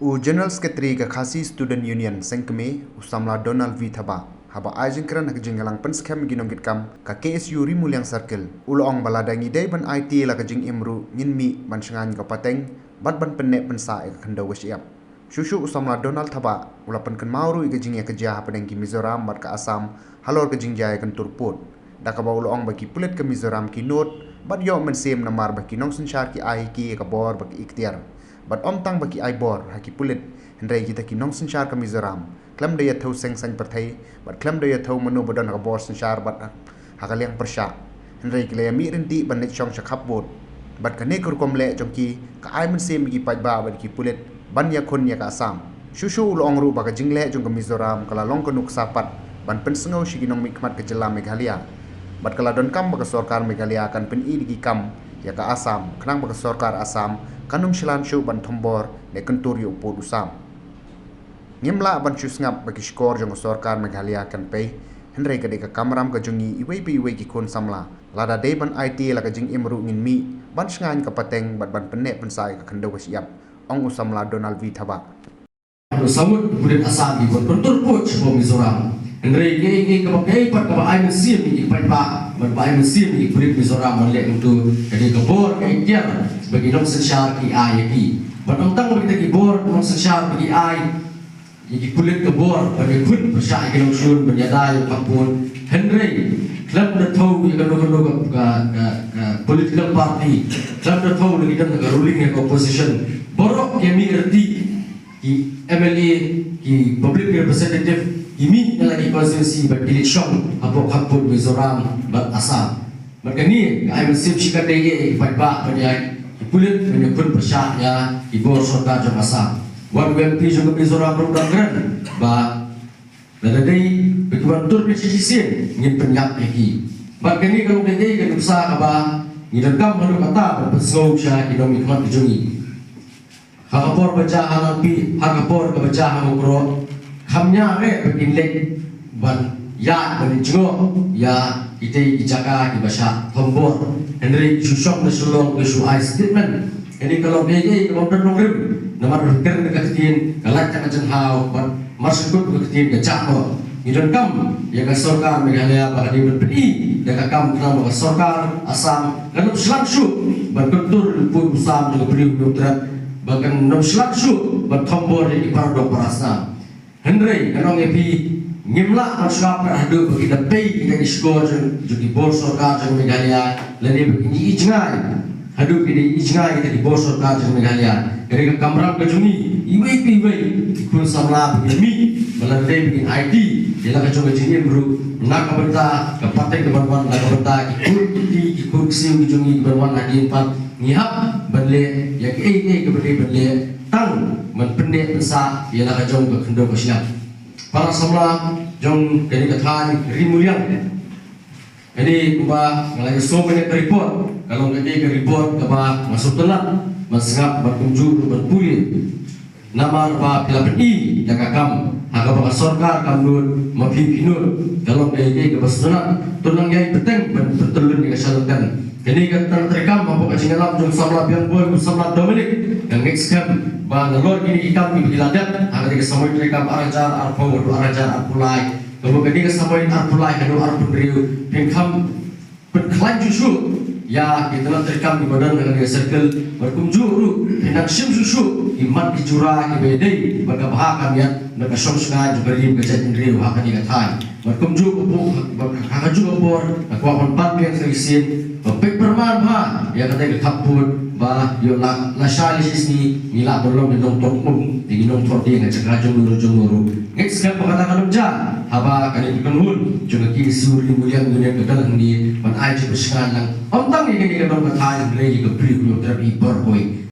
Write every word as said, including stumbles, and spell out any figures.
U General Secretary ka Khasi Student Union Sengkmie, u samla Donald V Thabah, haba ai jingkren ha ka jingïalang pynskhem ïa ki nongkitkam ka K S U Ri Muliang Circle, u la ong ba lada ngi dei ban aiti la ka jingim ruh ngin mih ban shngaiñ ka pateng bad ban pynneh pynsah ïa ka khyndew ka shyiap. Shuh shuh u samla Donald Thabah u la pynkynmaw ruh ïa ka jingïakajia hapdeng ki Mizoram bad ka Assam halor ka jingjia ïakyntur pud. Da kaba u la ong ba ki pulit ka Mizoram ki nud bad ïoh mynsiem namar ba ki nongsynshar ki ai ha ki ïa ka bor bad ka iktiar. Bad ym tang ba ki ai bor ha ki pulit, hynrei kita ki nongsynshar ka Mizoram khlem da ïathew seng saiñ pyrthei bad khlem da ïathew mano ba don ha ka bor synshar bad ha ka liang pyrshah. Hynrei ki la ïamih ryntih ban leit shong sha khapbud. Bad kane ka rukom leh jong ki ka ai mynsiem ïa ki paidbah bad ki pulit ban ïakhun ïa ka Assam. Shuh shuh u la ong ruh ba ka jingleh jong ka Mizoram ka la long ka nuksa pat ban pynsngew sha ki nongmihkhmat ka jylla Meghalaya. Bad ka la donkam ba ka sorkar Meghalaya kan pyni da ki kam ïa ka Assam, khnang ba ka sorkar Assam kan ym shlan shuh ban thombor ne kyntur ïa u pud u sam. Ngim lah ban shu sngap ba ki shkor jong ka sorkar Meghalaya kan pei, hynrei ka dei ka kamram ka jong ngi iwei pa iwei ki khun samla. Lada dei ban aiti la ka jingim ruh ngin mih ban shngaiñ ka pateng bad ban pynneh pynsah ïa ka khyndew ka shyiap, ong u samla Donald V Thabah. Samut pulit Assam ki bor kyntur pud sha Mizoram. Hynrei kaei kaei kaba kaei pat kaba ai mynsiem ïa ki paidbah bad ba ai mynsiem ïa ki pulit Mizoram ban leh kumto, ka dei ka bor ka iktiar ba ki nongsynshar ki ai ïa ki. Bad ym tang ba kita ki bor nongsynshar ba ki ai ïa ki pulit ka bor ban ïakhun pyrshah ïa ki nongshun ban ïada ïa u khapbud, hynrei khlem da thew ïa kano kano ka, ka, ka, ka political party, khlem da thew lada ki don ha ka ruling ne ka opposition, baroh ki ïamih ryntih, ki M L A, ki public representative, ki mih na la ki constituency bad ki leit shong hapoh khapbud Mizoram bad Assam. Bad kane ka ai mynsiem shikatdei ïa ki paidbah ban ïa ki pulit ban ïakhun pyrshah ïa ki bor sorkar jong Assam. Wat u M P jong ka Mizoram ruh u dang kren ba lada dei ba ki wan tur ka shisien ngin pynïap ïa ki. Bad kane ka long kaei kaei ka nuksa kaba ngi donkam haduh katta ban pynsngew sha ki nongmihkhmat ka jong ngi. Ha ka por ba jia ha Langpih, ha ka por kaba jia ha Mukroh, kham ïa re ba kin leit ban ïa ban jngoh ïa kitei ki jaka kiba shah thombor. Hynrei ki shu shong na Shillong ki shu ai statement. Kane ka long kaei kaei kaba ym don nongrim. Namar ba kren da ka ktien ka lait ka jynhaw bad mar shu kut ka ktien ka jah noh. Ngi donkam ïa ka sorkar Meghalaya ba ka dei ban pyni da ka kam khnang ba ka sorkar Assam kan ym shlan shuh ban kyntur ïa u pud u sam jong ka briew Hynñiewtrep, ba kan ym shlan shuh ban thombor ïa ki para doh para snam. Hynrei ngan ong ïa phi, ngim lah ban shu ap kat haduh ba kin da pei kita ki shkor jong, jong ki bor sorkar jong Meghalaya lane ba kin ïohi jngai. Haduh kin ïohi jngai kita ki bor sorkar jong Meghalaya. Ka dei ka kamram ka jong ngi iwei pa iwei ki khun samla ba kin mih, ba lada dei ba kin aiti ïa la ka jong ka jingim ruh na ka bynta ka pateng kaban wan, na ka bynta ki kur ki kti, ki kur ksiew ki jong ngi kiban wan hadien pat. Ngi hap ban leh ïa kaei kaei kaba dei ban leh tang ban pynneh pynsah ïa la ka jong ka khyndew ka shyiap. Para samla jong kane ka thaiñ Ri Muliang. Kane kumba nga la ïohsngew kane ka report, ka long kane ka report kaba nga sngewtynnat ban sngap bad kumjuh ruh ban pule. Namar ba phi la pyni da ka kam ha kaba ka sorkar kam nud, ma phi phi nud. Ka long kaei kaei kaba sngewtynnat. To nang ïai bteng ban pyntyllun ïa ka shalynter. Kane ka tnat treikam hapoh ka jingïalam jong u samla Biangboi bad u samla Dominic, nga ngeit skhem ba nalor kine ki kam kiba ki la dep ha kane ka samoi treikam ar hajar arphew haduh ar hajar arphew lai, kaba kane ka samoi arphew lai haduh arphew hynriew phin kham pynkhlaiñ shuh shuh ïa ki tnat treikam kiba don ha kane ka circle, bad kumjuh ruh phin nang shim shuh shuh ki mat ki jura kiba ïadei bad ka bha ka miat bad ka shong shngaiñ jong ka ri bad ka jaitbynriew ha kane ka thaiñ. Bad kumjuh ka por, bad ha kajuh ka por nga kwah ban pan biang sa shisien ban peit pyrman bha ïa katei ka khappud ba ïoh la, lashai lashisngi ngi lah ban long ki nongthoh um, ki nongthoh dieng ha jaka jong no jong no ruh. Ngeit skhem ba kata kan ym jia haba kane ka kynhun jong ka K S U Ri Muliang Union ka dang hangne ban ai jingpynsngew lang, ym tang ïa kane ka dong ka thaiñ hynrei ïa ka Ri Hynñiewtrep hi baroh kawei.